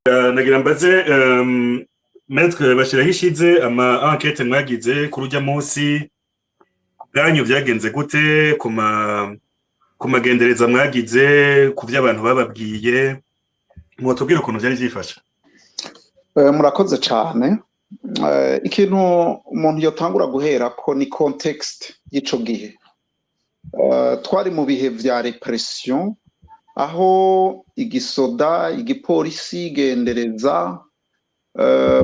Nagira mbaze Maître Bashirahishize, ama enquête mwagize kuri urya munsi bwanyu vyagenze gute, ku magendereza mwagize, ku vyo abantu bababwiye, mwotubwira ukuntu vyari vyifashe? Murakoze cane. Ikintu umuntu yotangura guherako ni contexte y'ico gihe. Twari mu bihe vya répression, aho igisoda, igipolisi, gendereza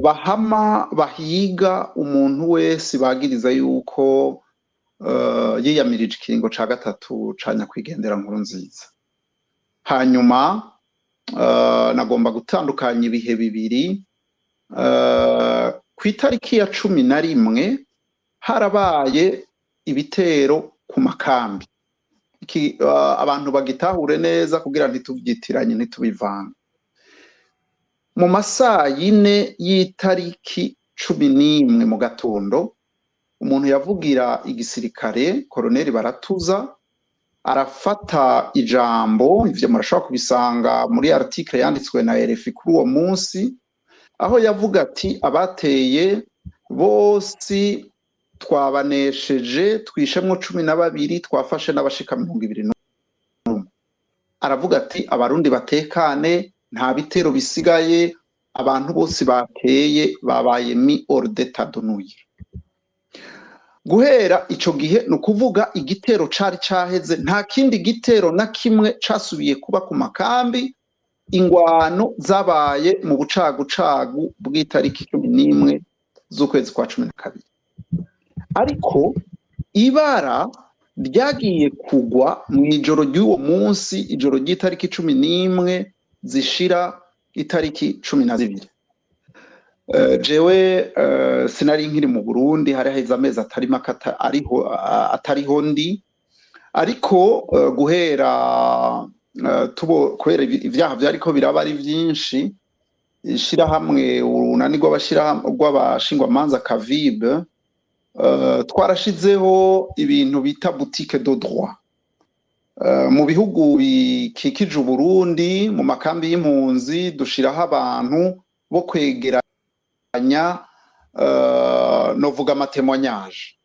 bahama bahiga umuntu wese bagiriza yuko yiyamirije ikiringo ca gatatu ca nyakwigendera Nkurunziza. Hanyuma nagomba gutandukanya ibihe bibiri. Kw'itariki ya 11 harabaye ibitero ku makambi. Abantu bagitahure neza kugira ntituvyitiranye, ntitubivange. Mu masaha 4 y'itariki 11 mu gatondo, umuntu yavugira igisirikare, Koloneli Baratuza, arafata ijambo. Ivyo murashobora kubisanga muri article yanditswe na RFI kuri uwo munsi, aho yavuga ati: "Abateye bose twabanesheje, twishemwo 12, twafashe n'abashika 21." Aravuga ati: "Abarundi batekane, nta bitero bisigaye, abantu bose bateye babaye mis hors d'état de nuire." Guhera ico gihe, ni ukuvuga igitero cari caheze, nta kindi gitero na kimwe casubiye kuba ku makambi. Ingwano zabaye mu bucagucagu bw'itariki 11 z'ukwezi kwa 12, ariko ibara ryagiye kugwa mw'ijoro ry'uwo munsi, ijoro ry'itariki 11 zishira itariki 12. Jewe sinari nkiri mu Burundi, hari haheze amezi atari make ariho atariho ndi, ariko guhera tubo kubera ivyaha vyariko biraba ari vyinshi, ishirahamwe Urunani rw'Abashingwamanza Kavibe, twarashizeho ibintu bita boutique de droit mu bihugu bikikije Uburundi, mu makambi y'impunzi, dushiraho abantu bo kwegeranya, novuga ama témoignages.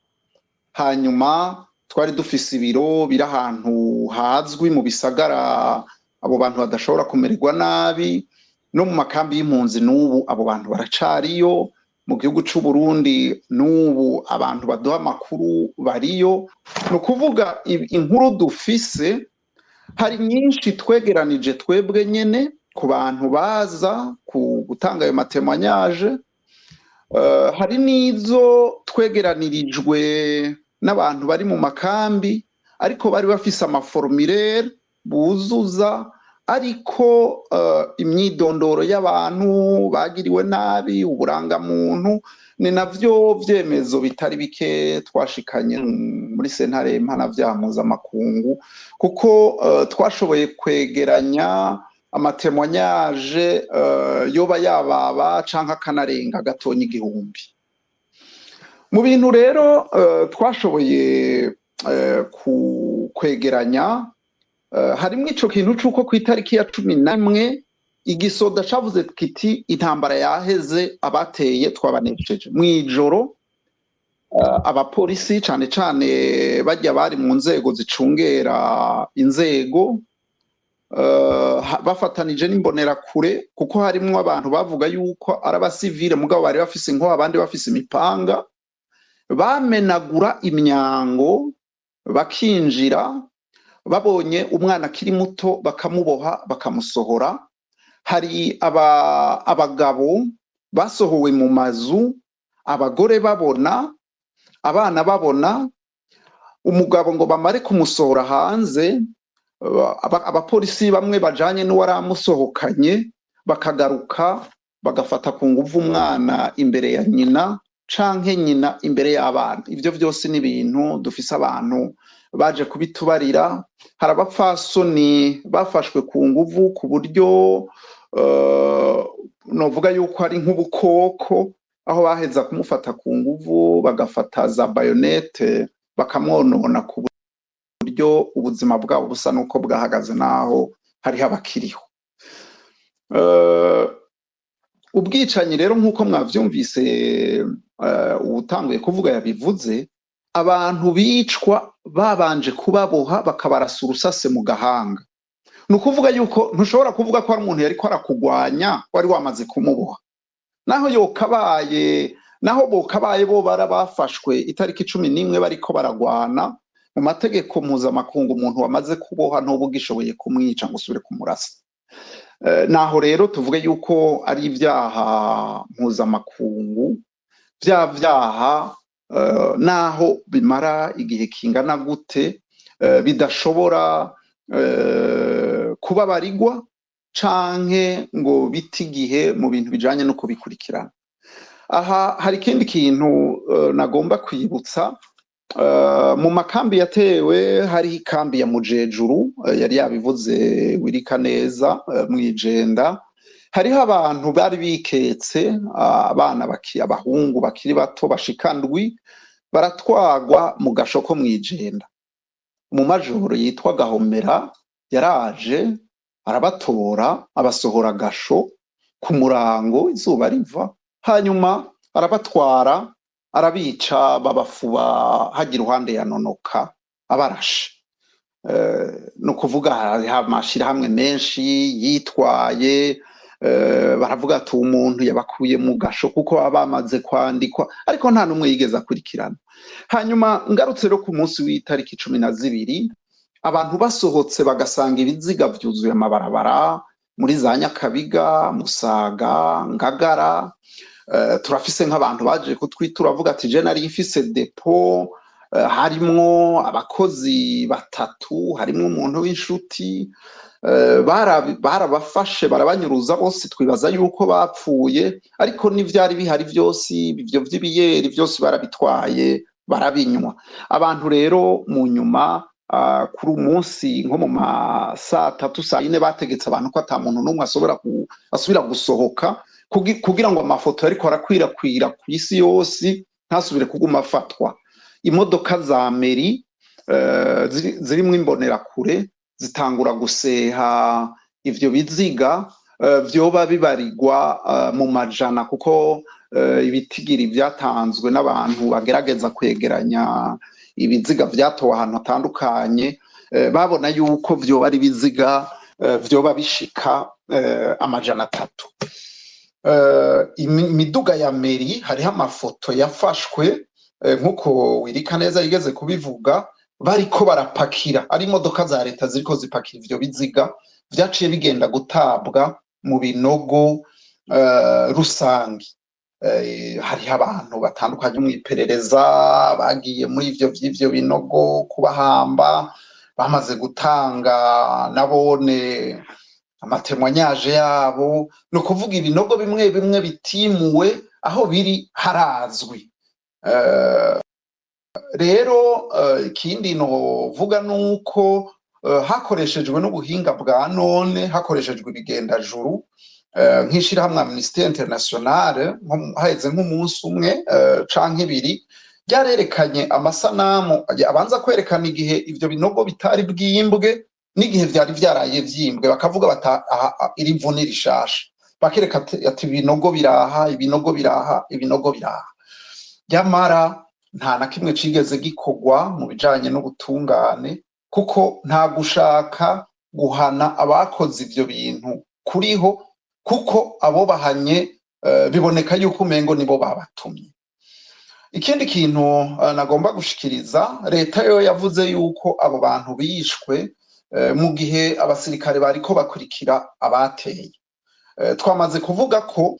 Hanyuma twari dufise ibiro biri ahantu hazwi mu bisagara, abo bantu badashobora kumererwa nabi. No mu makambi y'impunzi n'ubu abo bantu baracariyo. Mu gihugu c'u Burundi n'ubu abantu baduha amakuru bariyo. Ni ukuvuga inkuru dufise hari nyinshi twegeranije twebwe nyene ku bantu baza ku gutanga ayo ma témoignages, hari n'izo twegeranirijwe n'abantu bari mu makambi, ariko bari bafise ama formulaires buzuza, ariko imyidondoro y'abantu bagiriwe nabi, uburangamuntu, ni navyo vyemezo bitari bike twashikanye muri sentare mpanavyaha mpuzamakungu, kuko twashoboye kwegeranya ama témoignages yoba yababa canke akanarenga gatonya 1000. Mu bintu rero twashoboye kwegeranya, harimwo ico kintu c'uko kw'itariki ya 11 igisoda cavuze kiti: "Intambara yaheze, abateye twabanesheje." Mw'ijoro abapolisi, cane cane barya bari mu nzego zicungera inzego, bafatanije n'imbonerakure, kuko harimwo abantu bavuga yuko ari abasivile mugabo bari bafise inkoho, abandi bafise imipanga, bamenagura imyango bakinjira, babonye umwana akiri muto bakamuboha bakamusohora. Hari abagabo basohowe mu mazu, abagore babona, abana babona. Umugabo ngo bamare kumusohora hanze, abapolisi bamwe bajanye n'uwaramusohokanye bakagaruka bagafata ku nguvu umwana imbere ya nyina, canke nyina imbere y'abana. Ivyo vyose ni ibintu dufise abantu baje kubitubarira. Hari abapfasoni bafashwe ku nguvu ku buryo novuga yuko ari nk'ubukoko, aho baheza kumufata ku nguvu bagafata za baïonnettes bakamwonona ku buryo ubuzima bwabo busa n'uko bwahagaze, naho hariho abakiriho. Ubwicanyi rero, nk'uko mwavyumvise, uwutanguye kuvuga yabivuze, abantu bicwa babanje kubaboha, bakabarasa urusase mu gahanga. Ni ukuvuga yuko ntushobora kuvuga ko hari umuntu yariko arakugwanya wari wamaze kumuboha. Naho yokabaye, naho bokabaye bo barabafashwe itariki 11 bariko baragwana, mu mategeko mpuzamakungu umuntu wamaze kuboha ntuba ugishoboye kumwica ngo usubire kumurasa. Naho rero tuvuge yuko ari ibyaha mpuzamakungu, bya vyaha, naho bimara igihe kingana gute, bidashobora kubabarigwa canke ngo bite igihe mu bintu bijanye no kubikurikirana. Aha hari ikindi kintu nagomba kwibutsa. Mu makambi yatewe hariho ikambi ya Mujejuru, yari yabivuze Wirika neza, mwijenda hariho abantu bari biketse, abana baki, abahungu bakiri bato bashika ndwi, baratwagwa mu gasho ko mwijenda. Mu majoro yitwa Gahomera yaraje arabatora, abasohora gasho ku murango izuba riva, hanyuma arabatwara, arabica, babafuba hagira iruhande ya Nonoka abarashe. No kuvuga hariho amashirahamwe menshi yitwaye, baravuga ati umuntu yabakuye mu gasho, kuko baba bamaze kwandikwa, ariko nta n'umwe yigeze akurikirana. Hanyuma ngarutse rero ku munsi w'itariki 12, abantu basohotse bagasanga ibiziga vyuzuye amabarabara muri za Nyakabiga, Musaga, Ngagara. Turafise nk'abantu baje kutwitura bavuga ati je nari mfise dépôt, harimwo abakozi batatu, harimwo umuntu w'inshuti, barabafashe barabanyuruza bose, twibaza yuko bapfuye, ariko n'ivyari bihari vyose, ivyo vy'ibiyeri vyose barabitwaye, barabinywa. Abantu rero mu nyuma, kuri umunsi nko mu ma saa tatu, saa yine, bategetse abantu ko ata muntu n'umwe asubira gusohoka, kugira ngo amafoto yariko arakwirakwira ku isi yose ntasubire kuguma afatwa. Imodoka za mairie zirimwo imbonerakure zitangura guseha ivyo biziga, vyoba bibarirwa mu majana, kuko ibitigiri vyatanzwe n'abantu bagerageza kwegeranya ibiziga vyatowe ahantu hatandukanye, babona yuko vyoba ari ibiziga vyoba bishika 300. Imiduga ya mairie, hariho amafoto yafashwe, nk'uko Wirika neza yigeze kubivuga, bariko barapakira, ari imodoka za leta ziriko zipakira ivyo biziga vyaciye bigenda gutabwa mu binogo rusangi. Hariho abantu batandukanye mw'iperereza bagiye muri ivyo vy'ivyo binogo kubahamba, bamaze gutanga nabone ama témoignages yabo. Ni ukuvuga ibinogo bimwe bimwe bitimuwe, aho biri harazwi. Rero ikindi novuga nuko hakoreshejwe n'ubuhinga bwa none, hakoreshejwe ibigendajuru, nk'ishirahamwe Amnesty International, haheze nk'umunsi umwe canke ibiri, ryarerekanye amasanamu abanza kwerekana igihe ivyo binogo bitari bwimbwe n'igihe vyari vyaraye vyimbwe, bakavuga bata aha iri vu ni rishasha, bakereka ati ibinogo biraha, ibinogo biraha, ibinogo biraha. Nyamara nta na kimwe cigeze gikorwa mu bijanye n'ubutungane, kuko nta gushaka guhana abakoze ivyo bintu kuriho, kuko abo bahanye biboneka yuko umengo nibo babatumye. Ikindi kintu nagomba gushikiriza, leta yo yavuze yuko abo bantu bishwe mu gihe abasirikare bariko bakurikira abateye. Twamaze kuvuga ko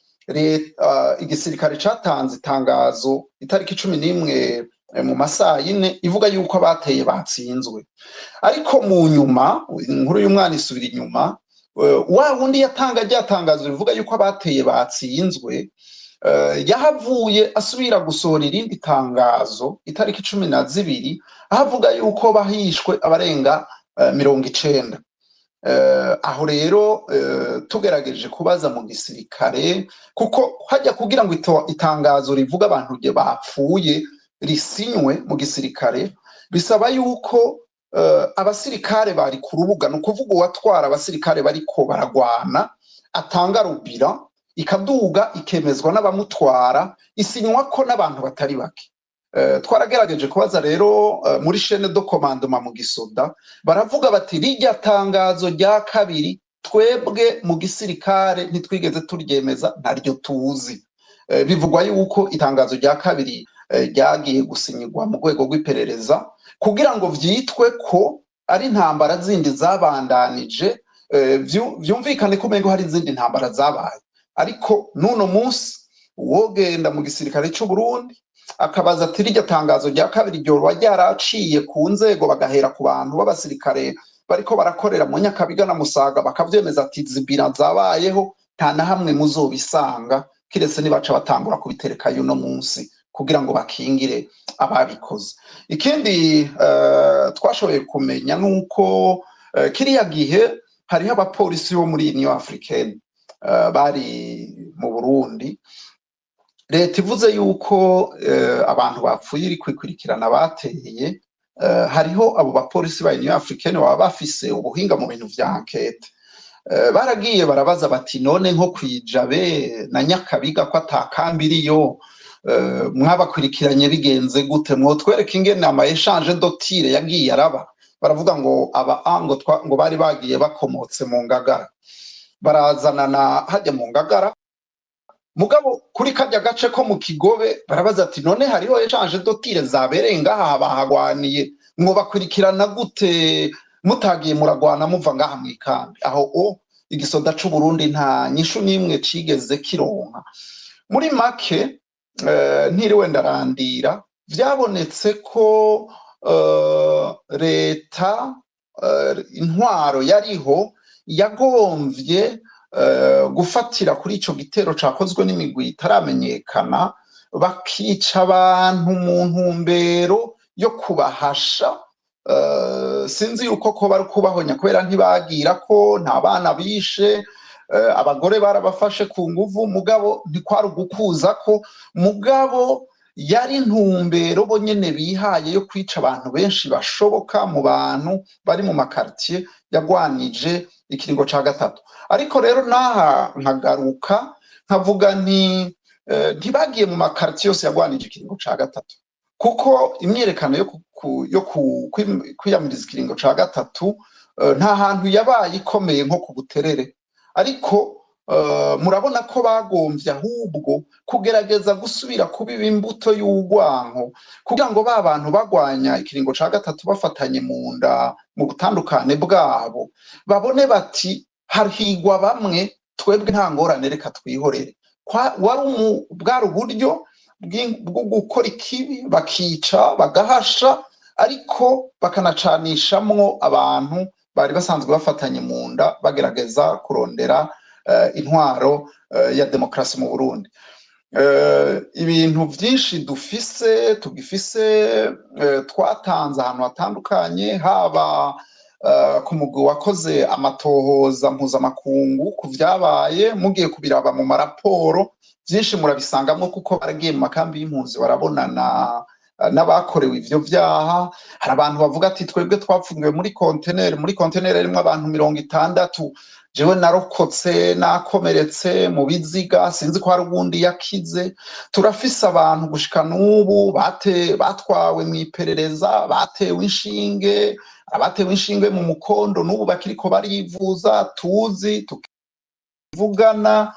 igisirikare catanze itangazo itariki 11 mu masaha yine, ivuga yuko abateye batsinzwe, ariko mu nyuma inkuru y'umwana isubira inyuma. Wa wundi yatanga rya tangazo rivuga yuko abateye batsinzwe, yahavuye asubira gusohora irindi tangazo itariki 12, aho avuga yuko bahishwe abarenga 90. Aho rero tugerageje kubaza mu gisirikare, kuko hajya kugira ngo itangazo rivuga abantu bapfuye risinywe mu gisirikare, bisaba yuko abasirikare bari ku rubuga, ni ukuvuga uwatwara abasirikare bariko baragwana, atanga rubira. ikaduga, ikemezwa n'abamutwara, isinywa ko n'abantu batari bake. Twaragerageje kubaza rero muri chaîne de commandement mu gisoda, baravuga bati: "Rirya tangazo rya kabiri twebwe mu gisirikare ntitwigeze turyemeza, ntaryo tuzi." Bivugwa yuko itangazo rya kabiri ryagiye gusinyirwa mu rwego rw'iperereza kugira ngo vyitwe ko ari intambara zindi zabandanije, vyumvikane ko umengo hari izindi ntambara zabaye. Ariko n'uno munsi uwogenda mu gisirikare c'u Burundi akabaza ati: "Rirya tangazo rya kabiri ryoba ryaraciye ku nzego?", bagahera ku bantu b'abasirikare bariko barakorera mu Nyakabiga na Musaga, bakavyemeza ati: "Zibira zabayeho", nta na hamwe muzobisanga, kiretse nibaca batangura kubitereka uno munsi kugira ngo bakingire ababikoze. Ikindi twashoboye kumenya nuko kiriya gihe hariho abapolisi bo muri Union Africaine bari mu Burundi. Leta ivuze yuko abantu bapfuye iri kwikurikirana bateye, hariho abo bapolisi ba Union Africaine baba bafise ubuhinga mu bintu vya enquête. Baragiye barabaza bati: "None nko kwijabe na Nyakabiga ko atakambi iriyo, mwabakurikiranye bigenze gute? Mwotwereka ingene ama échange de tirs yagiye araba?" Baravuga ngo aba a ngo, ngo bari bagiye bakomotse mu Ngagara, barazanana hajya mu Ngagara. Mugabo kuri kajya gace ko mu Kigobe barabaza ati: "None hariho échange de tirs zabereye ngaha, bahagwaniye, mwobakurikirana gute mutagiye muragwana muva ngaha mw'ikambi?" Aho o igisoda c'u Burundi nta nyishu n'imwe cigeze kironka. Muri make, ntiriwe ndarandira, vyabonetse ko leta, intwaro yariho yagomvye gufatira kuri ico gitero cakozwe n'imigwi itaramenyekana, bakica abantu mu ntumbero yo kubahasha. Sinzi yuko ko bari kubahonya, kubera ntibagira ko nta bana bishe, abagore barabafashe ku nguvu, mugabo ntikwari ugukuza ko, mugabo yari intumbero bo nyene bihaye yo kwica abantu benshi bashoboka mu bantu bari mu ma quartiers yagwanije ikiringo ca gatatu. Ariko rero naha nkagaruka nkavuga nti ntibagiye mu ma quartiers yose yagwanije ikiringo ca gatatu, kuko imyiyerekano yo kwiyamiriza ikiringo ca gatatu nta hantu yabaye ikomeye nko ku Buterere. Ariko murabona ko bagomvye ahubwo kugerageza gusubira kubiba imbuto y'urwanko, kugira ngo ba bantu bagwanya ikiringo ca gatatu bafatanye mu nda mu butandukane bwabo, babone bati: "Hahigwa bamwe, twebwe nta ngorane, reka twihorere." Wari bwari uburyo bwo gukora ikibi, bakica, bagahasha, ariko bakanacanishamwo abantu bari basanzwe bafatanye mu nda, bagerageza kurondera intwaro ya demokarasi mu Burundi. Ibintu vyinshi dufise, tugifise, twatanze ahantu hatandukanye, haba ku mugwi wakoze amatohoza mpuzamakungu ku vyabaye, mugiye kubiraba mu maraporo vyinshi murabisangamwo, kuko baragiye mu makambi y'impunzi, barabonana n'abakorewe ivyo vyaha. Hari abantu bavuga ati: "Twebwe twapfungiwe muri konteneri, muri konteneri harimwo abantu 60, jewe narokotse nakomeretse mu biziga, sinzi ko hari uwundi yakize." Turafise abantu gushika n'ubu batwawe mw'iperereza, batewe inshinge, abatewe inshinge mu mukondo n'ubu bakiriko barivuza, tuzi tukivugana,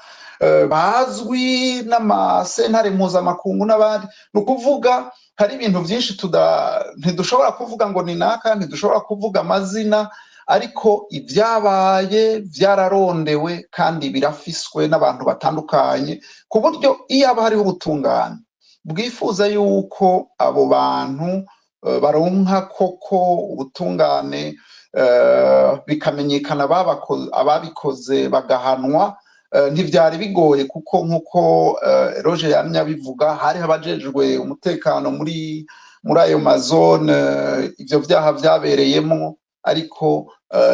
bazwi n'amasentare mpuzamakungu n'abandi. Ni ukuvuga hari ibintu byinshi ntidushobora kuvuga ngo ni naka, ntidushobora kuvuga amazina, ariko ibyabaye byararondewe kandi birafiswe n'abantu batandukanye, ku buryo iyo haba hariho ubutungane bwifuza yuko abo bantu baronka koko ubutungane, bikamenyekana ababikoze bagahanwa, ntivyari bigoye, kuko nk'uko Roger yamye abivuga, hariho abajejwe umutekano muri ayo ma zones ivyo vyaha vyabereyemwo. Ariko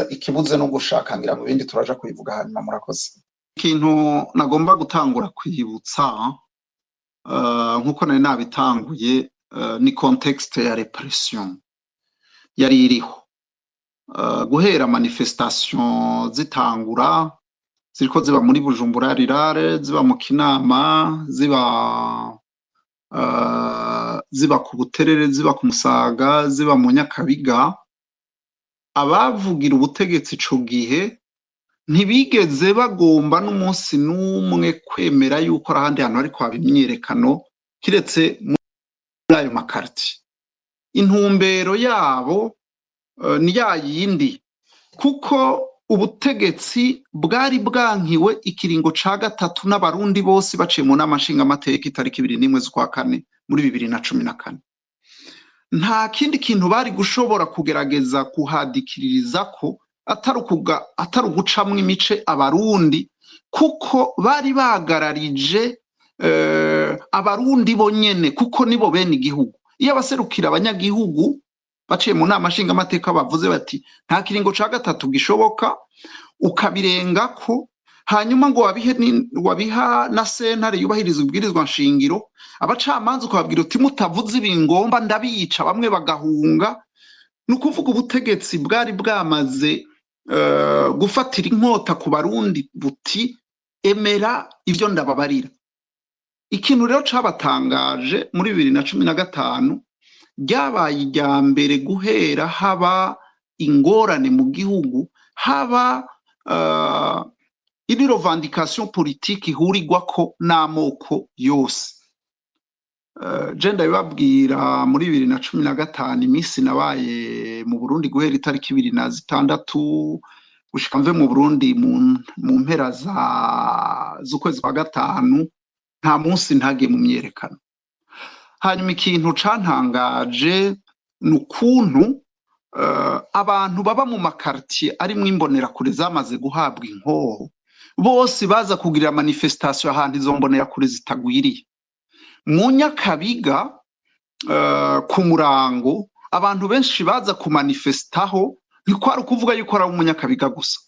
ikibuze no gushaka, ngira ngo ibindi turaja kubivuga hanyuma. Murakoze. Ikintu nagomba gutangura kwibutsa, nk'uko nari nabitanguye, ni contexte ya répression yari iriho guhera manifestation zitangura. Ziriko ziba muri Bujumbura Rirare, ziba mu Kinama, ziba ku Buterere, ziba ku Musaga, ziba mu Nyakabiga. Abavugira ubutegetsi ico gihe ntibigeze bagomba n'umunsi n'umwe kwemera yuko ari ahandi hantu hariko haba imyiyerekano kiretse muri ayo ma quartiers. Intumbero yabo ni ya yindi, kuko ubutegetsi bwari bwankiwe ikiringo ca gatatu n'Abarundi bose baciye mu nama nshingamateka itariki 21 z'ukwa kane muri 2014. Nta kindi kintu bari gushobora kugerageza kuhadikiririza ko atari ugucamwo imice Abarundi, kuko bari bagararije Abarundi bonyene, kuko nibo bene igihugu. Iyo abaserukira abanyagihugu baciye mu nama nshingamateka bavuze bati nta kiringo ca gatatu gishoboka, ukabirengako, hanyuma ngo wabihe wabiha na sentare yubahiriza ubwirizwa nshingiro, abacamanza ukababwira uti mutavuze ibi ngomba ndabica, bamwe bagahunga. Ni ukuvuga ubutegetsi bwari bwamaze gufatira inkota ku Barundi buti emera ivyo ndababarira. Ikintu rero cabatangaje muri 2015, ryabaye irya mbere guhera haba ingorane mu gihugu, haba une revendication politique ihurirwako n'amoko yose. Je ndabibabwira, muri 2015, iminsi nabaye mu Burundi guhera itariki 26 gushika mve mu Burundi mu mpera z'ukwezi kwa gatanu, nta munsi ntagiye mu myerekano. Hanyuma ikintu cantangaje ni ukuntu abantu baba mu ma quartiers arimwo imbonerakure zamaze guhabwa inkoho bose baza kugirira manifestation ahantu izo mbonerakure zitagwiriye. Mu Nyakabiga, ku murango, abantu benshi baza kumanifestaho ntikwari ukuvuga yuko ari Umunyakabiga gusa.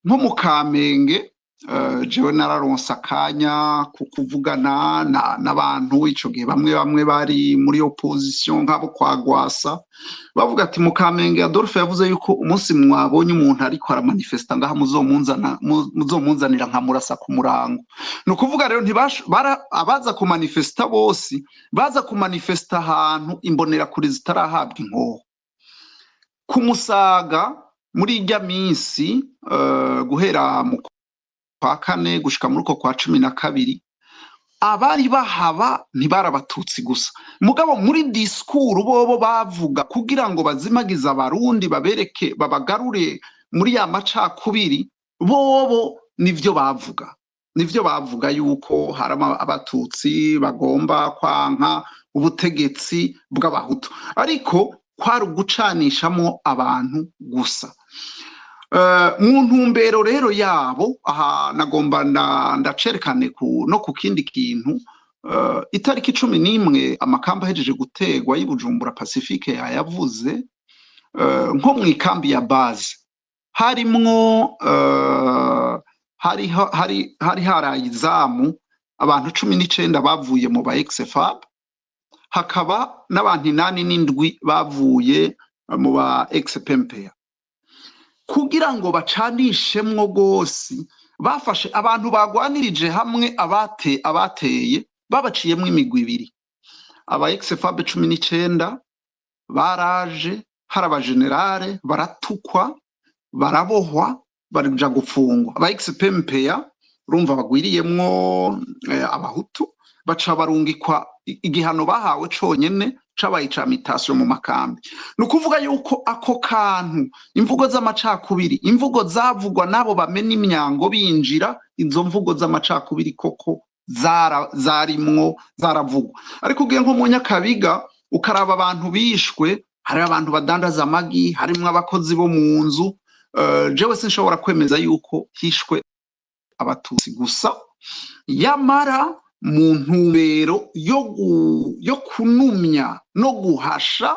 Nko mu Kamenge, jewe nararonse akanya ku kuvugana n'abantu ico gihe, bamwe bamwe bari muri opposition nk'abo kwa Gwasa, bavuga ati mu Kamenge Adolphe yavuze yuko umunsi mwabonye umuntu ariko aramanifesta ngaha muzomunzanira nkamurasa ku murango. Ni ukuvuga rero abaza kumanifesta bose baza kumanifesta ahantu imbonerakure zitarahabwa inkoho. Ku Musaga muri irya minsi, guhera mu kwa kane gushika muri uko kwa 12, abari bahaba ntibari Abatutsi gusa. Mugabo muri discours bobo bavuga kugira ngo bazimagize Abarundi, babereke, babagarure muri ya macakubiri, bobo nivyo bavuga yuko hari Abatutsi bagomba kwanka ubutegetsi bw'Abahutu, ariko kwari ugucanishamo abantu gusa. Mu ntumbero rero yabo, aha nagomba ndacerekane no ku kindi kintu. Itariki 11 amakambi ahejeje gutegwa y'i Bujumbura, Pacifique yayavuze, nko mu ikambi ya Base harimwo hari haraye izamu abantu 19 bavuye mu ba ex-FAB, hakaba n'abantu 87 bavuye mu ba ex-PMPA. Kugira ngo bacanishemwo gose, bafashe abantu bagwanirije hamwe abateye babaciyemwo imigwi ibiri. Aba ex-FAB 19 baraje, hari abajenerale, baratukwa, barabohwa, baja gupfungwa. Aba ex-PMPA, urumva bagwiriyemwo Abahutu, baca barungikwa. Igihano bahawe conyene cabaye ica mutation mu makambi. Ni ukuvuga yuko ako kantu, imvugo z'amacakubiri, imvugo zavugwa n'abo bamena imyango binjira, izo mvugo z'amacakubiri koko zarimwo, zaravugwa. Ariko ugiye nko mu Nyakabiga ukaraba abantu bishwe, hari abantu badandaza amagi, harimwo abakozi bo mu nzu. Jewe sinshobora kwemeza yuko hishwe Abatutsi gusa. Yamara mu ntumbero yo kunumya no guhasha,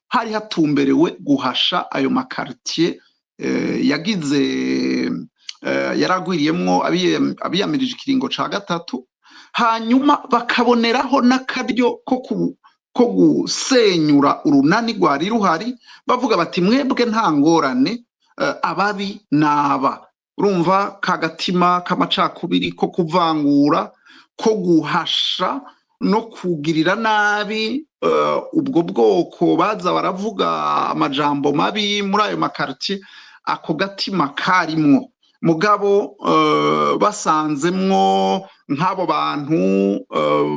hari hatumberewe guhasha ayo ma quartiers yagize yaragwiriyemwo abiyamirije ikiringo ca gatatu, hanyuma bakaboneraho n'akaryo ko gusenyura urunani rwari ruhari, bavuga bati mwebwe nta ngorane, ababi naba. Urumva kagatima k'amacakubiri, ko kuvangura, ko guhasha no kugirira nabi ubwo bwoko, baza baravuga amajambo mabi muri ayo makartier. Ako gatima karimwo, mugabo basanzemwo nk'abo bantu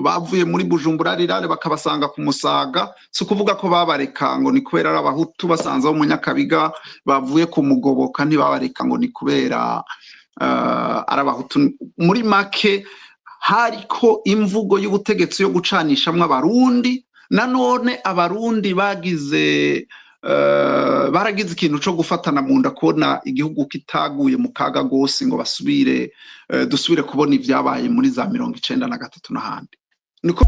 bavuye muri Bujumbura Rirare, bakabasanga ku Musaga, si ukuvuga ko babareka ngo ni kubera ari Abahutu. Basanze abo Munyakabiga bavuye ku Mugoboka, ntibabareka ngo ni kubera ari Abahutu. Muri make, hariko imvugo y'ubutegetsi yo gucanishamwo Abarundi. Nanone Abarundi bagize baragize ikintu co gufatana mu nda, kubona igihugu kitaguye mu kaga gose, ngo basubire dusubire kubona ivyabaye muri za 93 n'ahandi. Niko.